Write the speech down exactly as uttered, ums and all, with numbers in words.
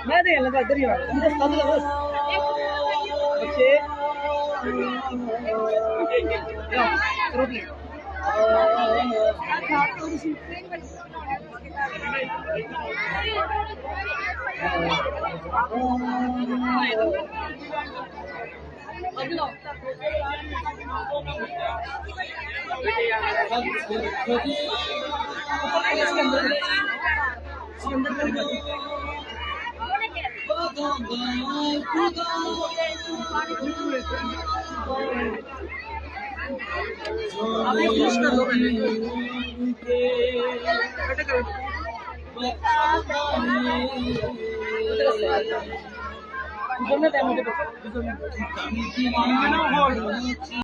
मैं तो यहाँ लगा, इधर ही आ। मैं तो साथ लगा। बच्चे। या, करो please। अभी push कर दो पहले। बेटे कर। गुजरने दे मुझे, गुजरने दे।